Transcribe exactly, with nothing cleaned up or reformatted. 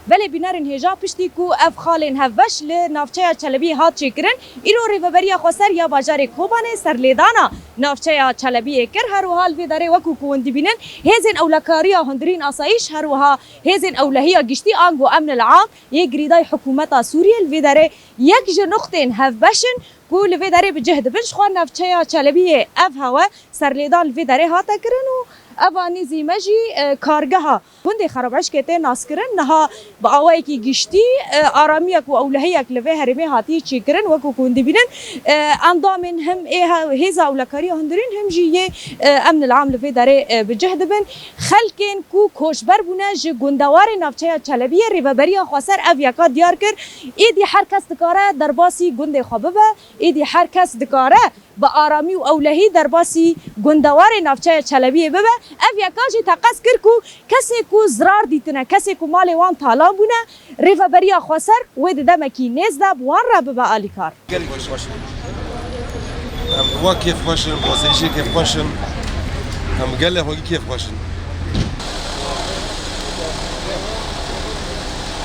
Belê bînerên hêja, piştî ku ev xalên hevbeş li navçeya Çelebiyê hat çêkirin, îro Rêveberiya Xweser ya bajarê Kobanê serlêdana navçeya Çelebiyê kir. Her wiha li vê derê wekû ku hûn dibînin, hêzên ewlekariya hundirîn asayîş, her wiha hêzên ewlehiya giştî ango emnil am yê girêdayî hikûmeta Sûriyê li vê derê yek ji nuqtên hevbeş in ku li vê derê bi cih dibin. Ji xwe navçeya Çelebiyê ev hewe serlêdan li vê derê hate kirin û eva nîzî me jî, e, kargeha gundê Xerabişkê tê naskirin. Niha bi awayekî giştî, e, aramiyek û ewlehiyek li vê herêmê hatiye çêkirin. Wekû ku hûn dibînin, e, endamên him ê he-, hêza ewlekariya hundirîn, him jî yê, e, emnil am li vê derê, e, bi cih dibin. Xelkên ku koçber bûne ji gundewarê navçeya Çelebiyê, Rêveberiya Xweser ev yeka diyar kir. Êdî her kes dikare derbasî gundê xwe bibe. Êdî her kes dikare bi aramî û ewlehî derbasî gundewarê navçeya Çelebiyê bibe. Ev yeka jî teqez kir ku kesê ku zirar dîtine, kesê ku malê wan talan bûne, Rêveberiya Xweser wê di demekî nêz de bi wan re bibe alîkar. Gelek kêfxweş in. Em bi we kêfxweş in, bi asayîşê kêfxweş in. Em gelê xwe kêfxweş in.